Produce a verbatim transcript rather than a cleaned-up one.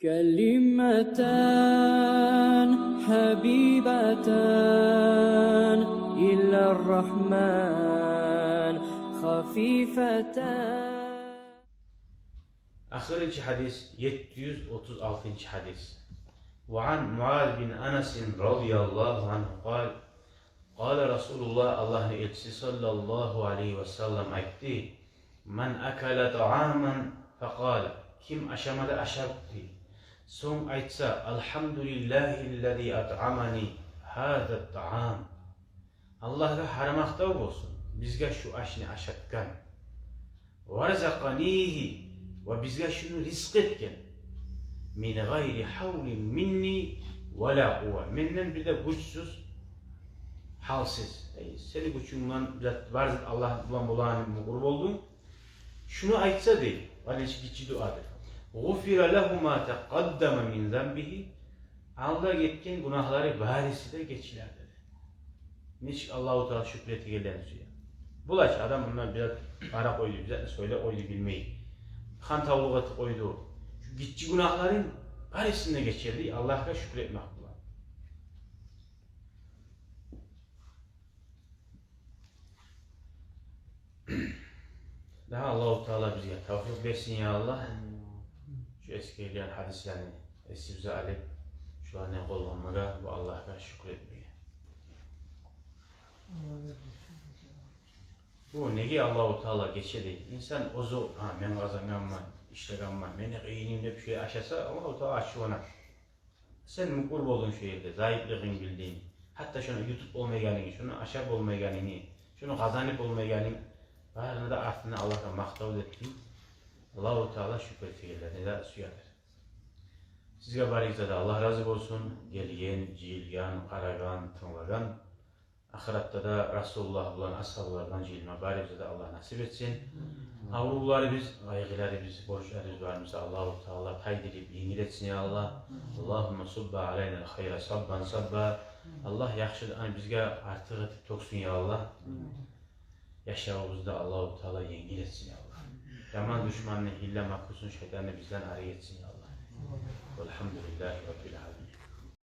كلمتان حبيبتان إلى الرحمن خفيفتان. Ахырынчы гьадис, етти юз отуз алтынчы гьадис. وعن معاذ بن أنس رضي الله عنه قال: قال رسول الله, Аллагьны элчиси саллаллагьу алайгьи ва саллам айтды: من أكل طعاما فقال, ким ашама да ашап дей, сонг айтса: الحمد لله الذي أطعمني هذا الطعام, Аллагьгъа гьар макътав болсун, бизге шу ашны ашатгъан. ورزقنيه, ва бизге шуну ризкъ этген. من غير حول مني ولا قوة, менден бир де гючсюз, гьалсыз. Эй, сени гючюнг булан зат, бар зат Аллагь булан болагъанны мукъур болдум. Шуну айтса дей, гьали чи гиччи дуадыр. غفر له ما تقدم من ذنبه, алда гетген гюнагьлары бариси де гечилер деди. Нечик Аллагьу Таала шюкюр этегенлерин сюе. Булай чы адам мундан бир зат къара къойду, бир затны сёйлеп къойду билмей, хантавлукъ этип къойду. Шу гиччи гюнагьларын бариси де гечер дей, Аллагьгъа шюкюр этмек булан. Дагъы Аллагьу Таала бизге тавфикъ берсин, я Аллагь. Шу эсгерилген гьадислени эсибизге алып, шуланы къолланмагъа, бу Аллагьгъа шюкюр этмеге. Бу неге Аллагьу Таала гече дей? Инсан оьзю: «Гьа, мен къазангъанман, ишлегенмен, мени къыйыным», — деп шулай ашаса, Аллагьу Таала ачувлана. Сен мукъур болдунг шу ерде, зайыплыгъынг билдинг. Гьатта шуну ютуп болмайгъанынгны, шуну ашап болмайгъанынгны, шуну къазанып болмайгъанынгны, барыны да артында Аллагьгъа макътав этдинг. Аллагьу Таала шюкюр этегенлени де сюедир. Сизге барыгъызгъа да Аллагь рази болсун. Гелген, жыйылгъан, къарагъан, тынглагъан. Ахыратда да Расулуллагь булан, асгьабалар булан жыйылма барыбызгъа да Аллагь насип этсин. Аврувларыбыз, къайгъыларыбыз, борчларыбыз барыбызны да Аллагьу Таала тайдырып, енгил этсин, я Аллагь. اللهم صب علينا الخير صبا صبا. Аллагь яхшылыкъны бизге артыкъ этип тёксюн, я Аллагь. Яшавубузну да Аллагьу Таала енгил этсин, я Аллагь. Яман душманны гьилла-макрусун, шайтанны бизден арек этсин, я Аллагь. والحمد لله رب العالمين.